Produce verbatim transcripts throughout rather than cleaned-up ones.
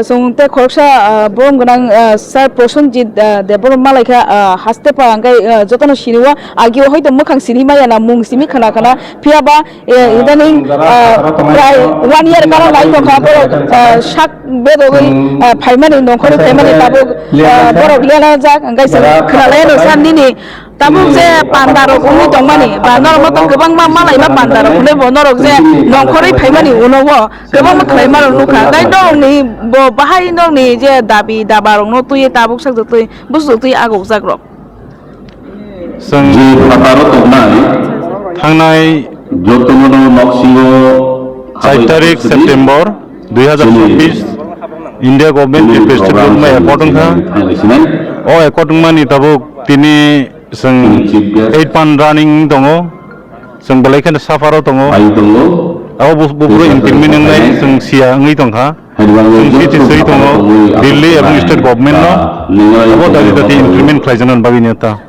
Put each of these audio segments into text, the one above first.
Chwng tei khoroksa, ah, borom gwnang, ah, Sir Prosenjit, ah, Debbarma malaikha, ah, haste pa hwnkhe, ah, jotono sinio, agio hoito mwkhang sini maya na, mung simi khna khna, phiya ba, eh, idaning, ah, prai one year karon lai tongkha borok, ah, sak bedogwi, ah, phaimani, nongkhorwi phaimani tabuk, ah, borok liana jak, hwnkhe chwng khnalaiano sir nini. Tabuk je panda rok wngwi tongmani, ba norokno to kwbangma malaima panda rok hwnwi bo norok je nongkhorwi phaimani uno bo kwbangma khlaima rok nukha. Tei norokni bo bahai norokni je dabi daba rokno twiwi tabuk sakjak twi, bwswk twi agokjak rok. Chwng je phataro tongnai thangnai jotono noksingo char tarik September dui hazar chobbish India government representative rokno accord wngkha. O accord wngmani tabuk tini Chwng eight pan running tongo, chwng belai kheno suffer o tongo. Abo bu-, buphuru implement wngnai chwng siya wngwi tongkha. Chwng siti swi tongo Delhi ebong state government no abo dati dati implement khlaijaknani bagwi no ta.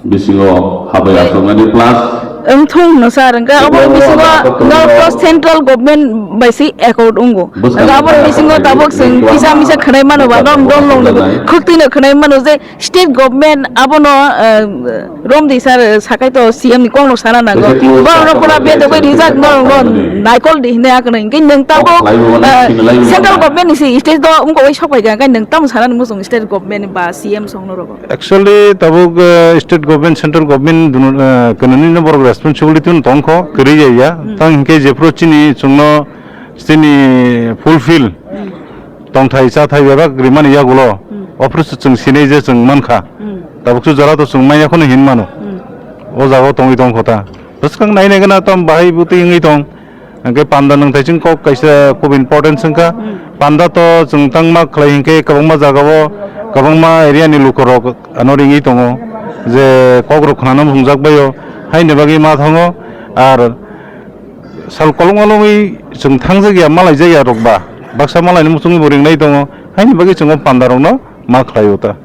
Bisingo habai aswknani plus. Wngthung hwno sir, hwnkhe abo bisingo norok central government bai se accord wngo. Hwnkhe abo bisingo tabuk chwng kisa misa khwnai mano ba, norok dol nongni khwktwino khwnai mano je State government abono, eh, romdi sir, eh, sakai to C M ni kokno sana nango. Borokno pura bedogwi rijak, norokno naikol di hinwi hakhe nang. Hwnkhe nwng tabuk, eh, central government ni se state do wngkha oi sok pai kha, hwnkhe nwng tamo sana nang muchung state government ba C M songno rogo. Actually, tabuk, eh, state government, central government duno, eh, kwnwini no borok responsibility no tongkho, kwrwi ya ya. Hmm. Tang hwnkhe jephru chini chwngno chini fulfill tongthai chathai bebak rimani yagulo, hmm, office chwng sinai je chwng mankha. Hmm. Tabuk su jora to chwng manya kheno hin mano. Hmm. O jaga o tongwi tongkho ta. Bwskang nai nai gana tam bahai bwtwi wngwi tong. Hwnkhe panda nwng thai chwng kok kaisa khub important wngkha. Hmm. Panda to chwng tangma khlai hinkhe kwbangma jaga o, kwbangma area ni lukurok ano ringwi tongo. Je kok rok khnana mungjakbaio. Haini bagwi ma thango. Ar Sal kolokma logwi chwng thangjak ya, malai jak ya rok ba, baksa malai ni muchungwi bo ringnai tongo, haini bagwi chwng o panda rok no ma khlai o ta.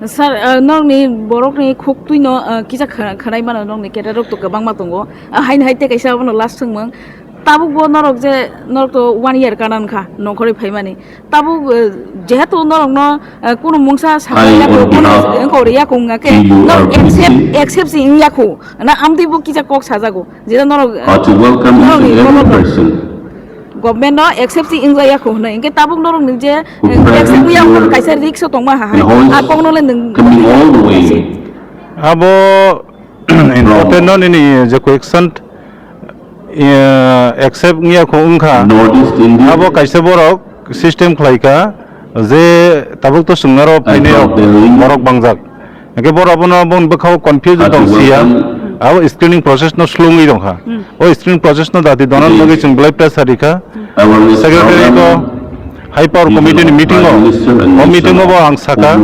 Sir, ah, norok ni borok ni khuk twi no, ah, kisa khna-, khwnai mano, norok ni keta rok to kwbangma tongo. Ah, haini hai tei kaisa abono last swngmung. Tabuk bo norok je, norok to one year kana wngkha nongkhorwi phaimani. Tabuk, eh, jehetu norokno, eh, kunu mungsa sakha yaku, kunu wngkha ori yaku wngkha khe, norok accept, accept se wng yaku. Na amtwi bo kisa kok sajago. Jehetu norok, eh, norokni government no accept se wngja yaku hwnwi. Hwnkhe tabuk norokni je, eh, accept wng yaku kaisa risk o tongma ha hai. A kokno le nwng abo important no nini je question, eh, accept wngya kho wngkha. Abo kaisa borok system khlaikha je tabuk to chwng aro phainai rok borok bangjak. Hwnkhe borok abono boni bwkhao confuse tong siya. Abo screening process no slow wngwi tongkha. O screening process no dati donan bagwi chwng belai pressure rikha. Secretary ko high power committee ni meeting o, o meeting o bo ang sakha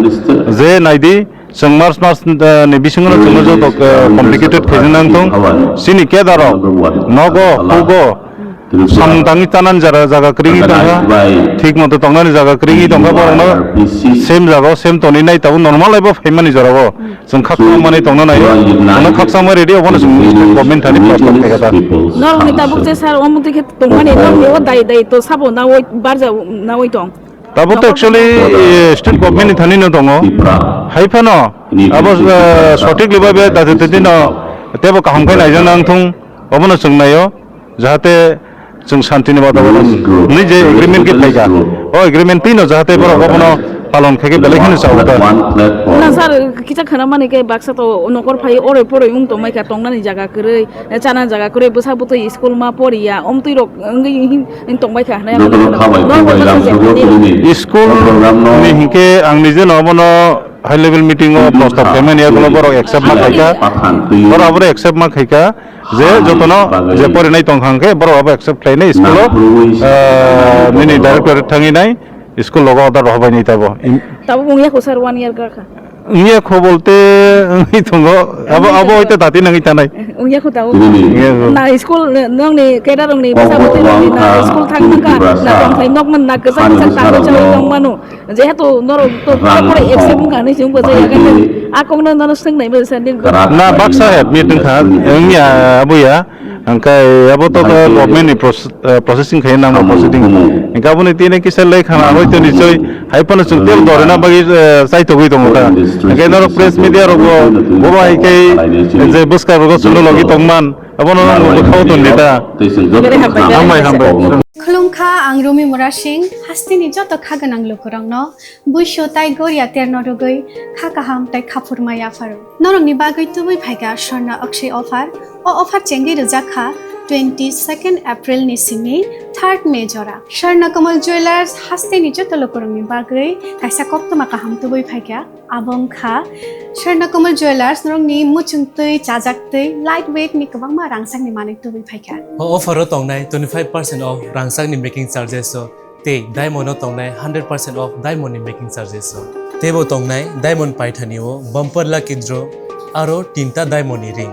je naidi, Chwng March mas, eh, ni bisingo no chwngno joto, eh, complicated khaina nang thung. Chini kedaro nogo hugo samung tangwi chanani jara jaga kwrwngwi tongkha. Thik moto tongnani jaga kwrwngwi tongkha borokno same jaga o same tonwi nai tabuk normal life o phaimani jorao chwng khakchangma manwi tongna naio. Bono khakchangma ready obono chwng state government thani prostab khaikha ta. Norokni tabuk je sir omo twi khe tongmani norokni o dai dai to sabo nawi barja nawi tong. Tabuk to actually, eh, state government ni thani no tongo. Hai phano abo, eh, sotik liba be dati titi no tebo kaham khai naijak nang thung, obono chwng naio, jahate chwng shanti ni bataboron ni je agreement ke phaika. O agreement twi no jahate borok obono palon khai khe belai kheno chao ta. Na sir, kisa khana mani khe baksa to nokor phai oroi poroi wng tongmai kha, tongnani jaga kwrwi, chana jaga kwrwi, bwsa bwtwi school ma poriya, omtwi rok wngwi hin tongbai kha hinwi ang nukha. School ni hinkhe ang nije no obono high level meeting o prostab khaimani, yagulo borok accept ma khaikha. Borok abo accept ma khaikha je jotono je porinai tongkha hinkhe borok abo accept khlainai school o, ah, nini directorate thangwi nai. School logo order rohor bai nai tabo. Im- Tabo wngya kho sir, one year ka kha. Wngya kho bolte wngwi tongo. Abo, abo hoite dati nangwi tanai. Wngya kho tabo. Wngya kho. Na school, nongni keda rongni bwsa bwtwi rongni na school thang thang kha, na tongthai nok man na kwchak kwchak tangwi changwi tong mano. Jehetu norok to pura pura accept wngkha hinwi se wngkha je yaga a kokno nono swngnai mano sir nini. Na baksa admit wngkha, wngya aboya. Hingke abo to government ni proce-, eh, processing khaina nango proceeding. Hingke aboni tini kisa le khana hoi to nichoi hai phano chwng tel dorina bagwi, eh, chai togwi tongo ta. Hingke norok press media rogo bo bai khe je bwskang rogo chwngno logi tongman abono nang bwkhao ton di ta. Hambai, hambai. Khulumkha, ang Rumi Murasing, hasteni joto kha gwnang lukurokno buisu tai goria terno rwgwi kha kaham tai khaphurma yapharo. Norokni bagwi tubui phaikha Swarna Akshay offer. O offer chengwi rwjak kha twenty second April ni simi third May jora. Swarna Kamal Jewellers hasteni joto lukurokni bagwi kaisa koktwma kaham tubui phaikha. Abo wngkha Swarna Kamal Jewellers norokni muchung twi, chajak twi, light weight ni kwbangma rangchakni manwi tubui phaikha. O offer o tongnai twenty five percent off rangchakni making charges o tei diamond o tongnai hundred percent off diamond ni making charges o. Teibo tongnai diamond paithani o bumper lucky draw aro tinta diamond ni ring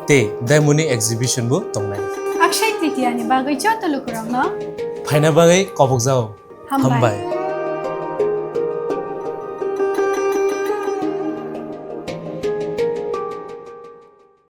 tei diamond ni exhibition bo tongnai. Akshay Tritiya ni bagwi joto lukurokno phaina bagwi kobokjao. Hambai. Hambai.